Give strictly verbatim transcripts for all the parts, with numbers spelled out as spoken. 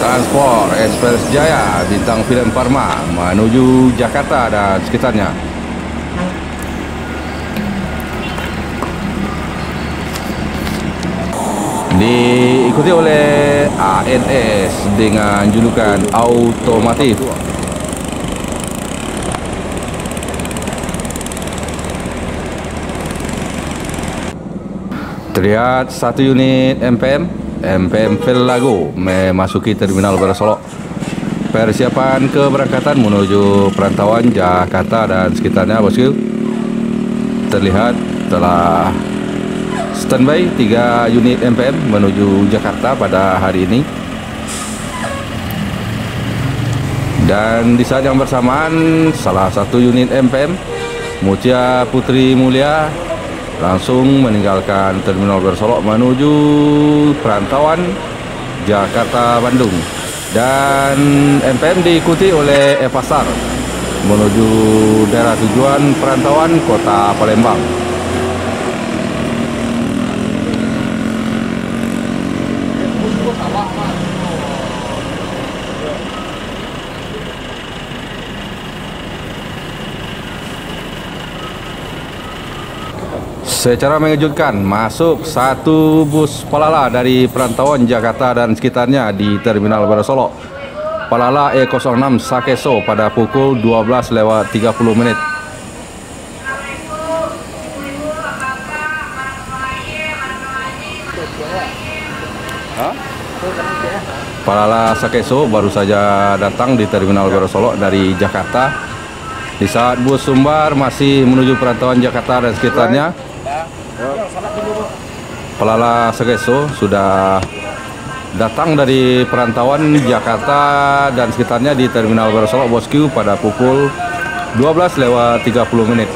Transport Express Jaya Bintang Film Parma manuju Jakarta dan sekitarnya. Diikuti oleh A N S dengan julukan Automotif. Terlihat satu unit M P M, M P M Velago memasuki Terminal Baru Solok. Persiapan keberangkatan menuju perantauan Jakarta dan sekitarnya, Bosku. Terlihat telah standby tiga unit M P M menuju Jakarta pada hari ini. Dan di saat yang bersamaan, salah satu unit M P M, Mutia Putri Mulia, langsung meninggalkan Terminal Baru Solok menuju perantauan Jakarta Bandung. Dan M P M diikuti oleh Evastar menuju daerah tujuan perantauan Kota Palembang. Secara mengejutkan, masuk satu bus Palala dari perantauan Jakarta dan sekitarnya di Terminal Baru Solok. Palala E kosong enam Sakeso pada pukul dua belas lewat tiga puluh menit. Palala Sakeso baru saja datang di Terminal Baru Solok dari Jakarta. Di saat bus Sumbar masih menuju perantauan Jakarta dan sekitarnya, Palala Sakeso sudah datang dari perantauan Jakarta dan sekitarnya di Terminal Baru Solok, Bosku, pada pukul dua belas lewat tiga puluh menit.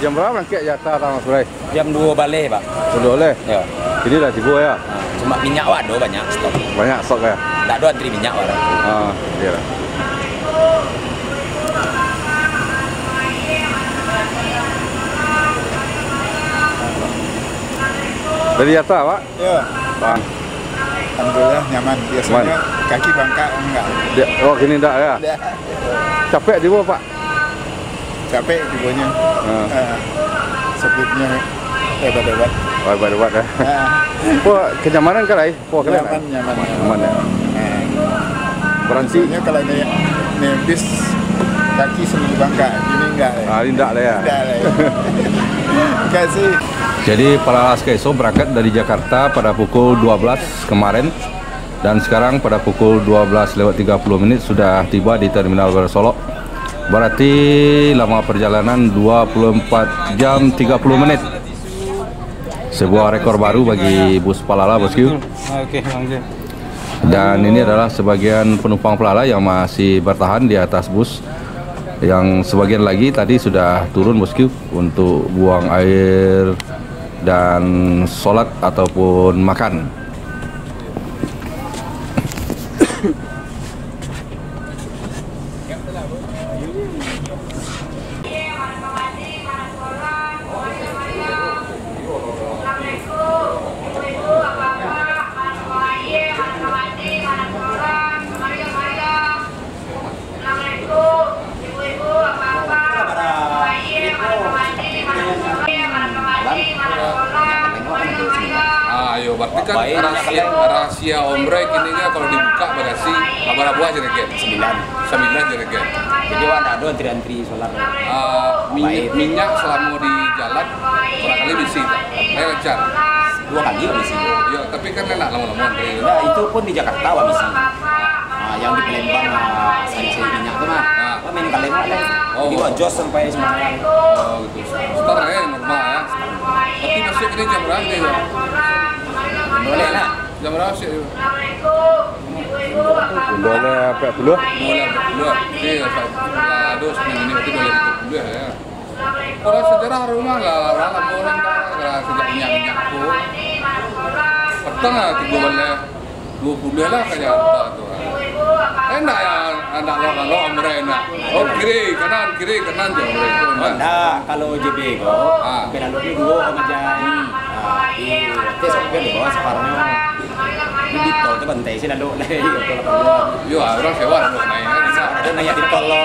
Jam berapa berangkat Jakarta, Mas Bray? Jam dua baleh, Pak. Jam dua baleh? Ya. Jadi dah sibuk ya? Ha, cuma minyak wak ado banyak stok. Banyak stok ya? Ndak ado antri minyak wak dah. Ah, iya lah. Dari atas, Pak? Ya. Bang. Alhamdulillah nyaman. Biasanya kaki bangkak enggak. Dia, oh, kini enggak ya? Enggak. Capek juga, Pak? Capek tibonyo. Ha. Ah, sebutnyo hebat-hebat. Oh, hebat-hebat ya. Ah. Wah, kenyamanan kan, ai? Wah, keren, nyaman, ai? Nyaman, nyaman. Nyaman ya. Ah. Berhenti. Biasanya kalau naik, naik bis, kaki selalu bangkak. Ini enggak, eh. Ah, ini enggak lah ya. Enggak lah ya. Enggak sih. Jadi, Palala Sakeso berangkat dari Jakarta pada pukul dua belas kemarin. Dan sekarang pada pukul dua belas lewat tiga puluh menit sudah tiba di Terminal Baru Solok. Berarti lama perjalanan dua puluh empat jam tiga puluh menit. Sebuah rekor baru bagi bus Palala, Bosku. Oke, oke. Dan ini adalah sebagian penumpang Palala yang masih bertahan di atas bus. Yang sebagian lagi tadi sudah turun, Bosku, untuk buang air dan sholat ataupun makan. Ah, yo, berarti kan rahasia, rahasia Om Bray kini kan kalau dibuka bagasi, bara buah jerigen? Sambilan. Sambilan jerigen. Jadi, wak ndak ado antri-antri solar? Ah, minyak, minyak selama di jalan, barangkali bisi tak? Air lancar. Dua kali bisi. Yo, tapi kan enak lama-lama antri. Nah, itu pun di Jakarta wak bisi. Ah, yang di Palembang, ah, sari-sari minyak tu mah. Ah. Wak main kaleng wak lah. Oh. Jadi wak jos sampai Semarang. Oh, gitu. Start, eh, normal ya. Tapi masuk ini jam berapa ni, Bang? Boleh lah. Jam berapa sih? Boleh empat puluh. Boleh empat puluh. Oke, ya, Ustaz. Lah, aduh, seminggu ini berarti boleh tiga puluh ya. Kalau sejarah rumah lah, lah, lah, orang dah, lah, sejak minyak-minyak tu. Petang lah, tiga belas, dua puluh lah, kayak apa tu. Enak ya, anak lok-lok, mereka enak. Oh, kiri, kanan, kiri, kanan je, mereka tu enak. Ndak, kalau J B ko, ah, sampai lalu ni dua orang aja. Hmm. Ah, di, di bawah separuhnya. Di tol tu bantai sih lalu. Dari tol apa? Yo, urang sewa lalu naik, kan? Ada naik di tol lo.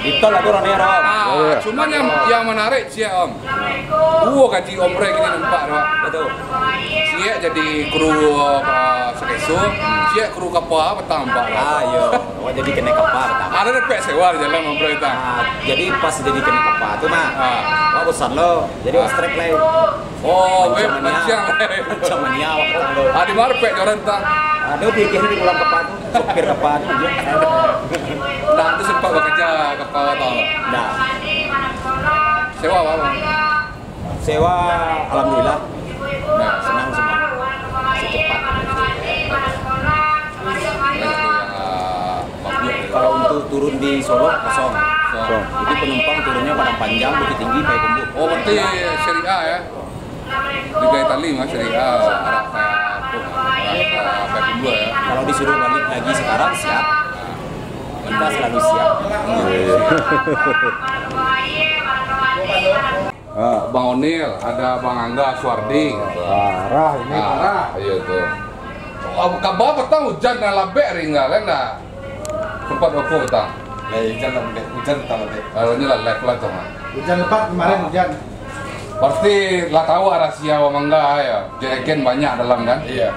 Di tol lah tu rame, Rom. Ah, cuman yang, yang menarik, Ciek, Om. Duo kaji Om Bre kini nampak tu, Pak. Betul. Ciek jadi kru, ah, Sakeso, Ciek kru kapa patang, Pak. Ah, yo. Awak jadi kena kapa patang. Ada dapek sewa di jalan Om Bre tu. Ah, jadi pas jadi kena kapa tu, nah. Ah. Awak bosan lo. Jadi awak strike lai. Oh, weh, mancang. Mancang mania awak patang tu. Ah, di mana pek joran tu? Ada di kiri di pulang kapa tu, sopir kapa tu. Nah, tu sempat bekerja kapa tu. Nah. Sewa apa, Bang? Sewa, alhamdulillah. Nah, senang semua. Secepat. Kalau untuk turun di Solok, kosong. Kosong. Jadi penumpang turunnya Padang Panjang, Bukittinggi, Payakumbuh. Oh, berarti Seri A, ya? Liga Italia mah Seri A, arah ka, arah ka Payakumbuh, ya. Kalau disuruh balik lagi sekarang, siap. Kita selalu siap. Iya, iya. Ah, Bang Onil, ada Bang Angga Suardi. Parah ini, ah, parah. Iya tu. Oh, kaba patang hujan nan labek ringga, kan dah? Sempat rokok patang. Eh, hujan lah, hujan patang labek. Kalau ni lah live lah tu, mah. Hujan lebat kemarin, hujan. Pasti lah tahu rahasia Bang Angga ya. Jerigen banyak dalam, kan? Iya.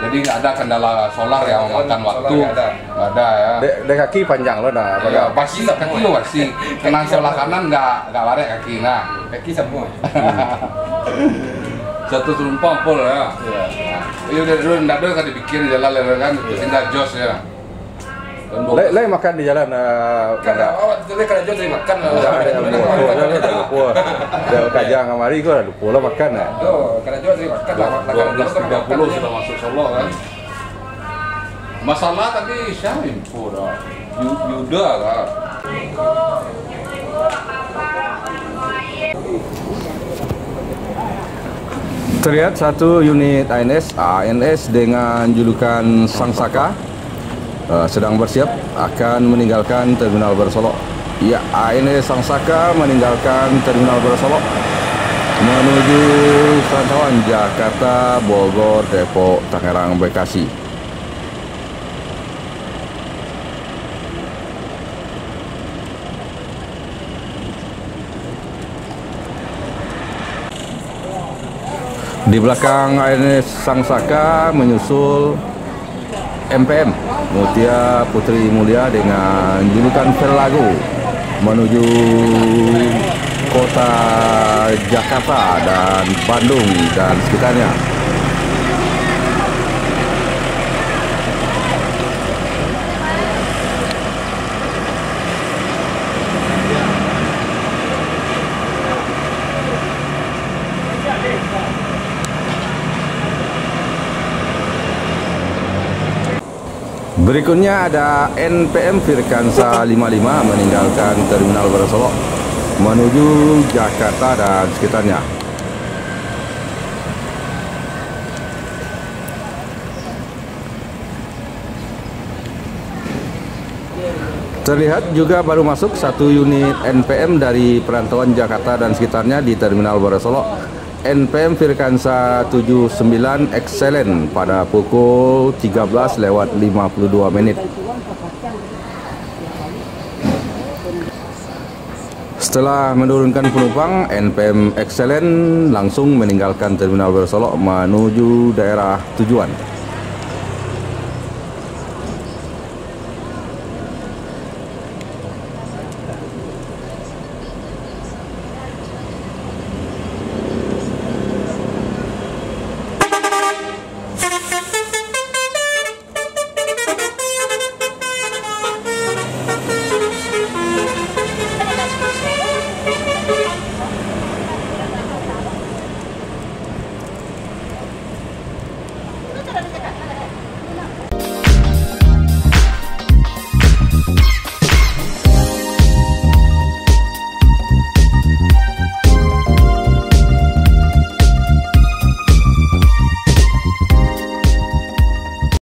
Jadi nggak ada kendala solar yang memakan waktu. Nggak ada. Nggak ada, ya. Dek, dek kaki panjang lo dah. Iya, basi, kaki lo basi. Kena sebelah kanan nggak, nggak barek kaki, nah. Kaki semua. Satu penumpang full, ya. Iya. Iya, udah dulu, ndak ada kan dibikin jalan, ya, kan? Iya. Tinggal jos, ya. Lai, lai makan di jalan, eh, kada. Kada, awak tu lai kada juo cari makan lah. Dah, dah lupo, dah, dah lupo. Dah kajang kamari ko dah lupo lah makan, eh. Yo, kada juo cari makan lah. Dua belas tiga puluh sudah masuk Solok, kan. Masalah tadi sia info dah. Yu-, Yuda lah. Terlihat satu unit A N S, A N S dengan julukan Sangsaka, eh, sedang bersiap akan meninggalkan Terminal Baru Solok. Ya, A N S Sangsaka meninggalkan Terminal Baru Solok menuju perantauan Jakarta, Bogor, Depok, Tangerang, Bekasi. Di belakang A N S Sangsaka menyusul M P M, Mutia Putri Mulia dengan julukan Velago menuju kota Jakarta dan Bandung dan sekitarnya. Berikutnya ada N P M Firkansa lima lima meninggalkan Terminal Baru Solok menuju Jakarta dan sekitarnya. Terlihat juga baru masuk satu unit N P M dari perantauan Jakarta dan sekitarnya di Terminal Baru Solok, N P M Firkansa tujuh sembilan Excellent pada pukul tiga belas lewat lima puluh dua menit. Setelah menurunkan penumpang, N P M Excellent langsung meninggalkan Terminal Baru Solok menuju daerah tujuan.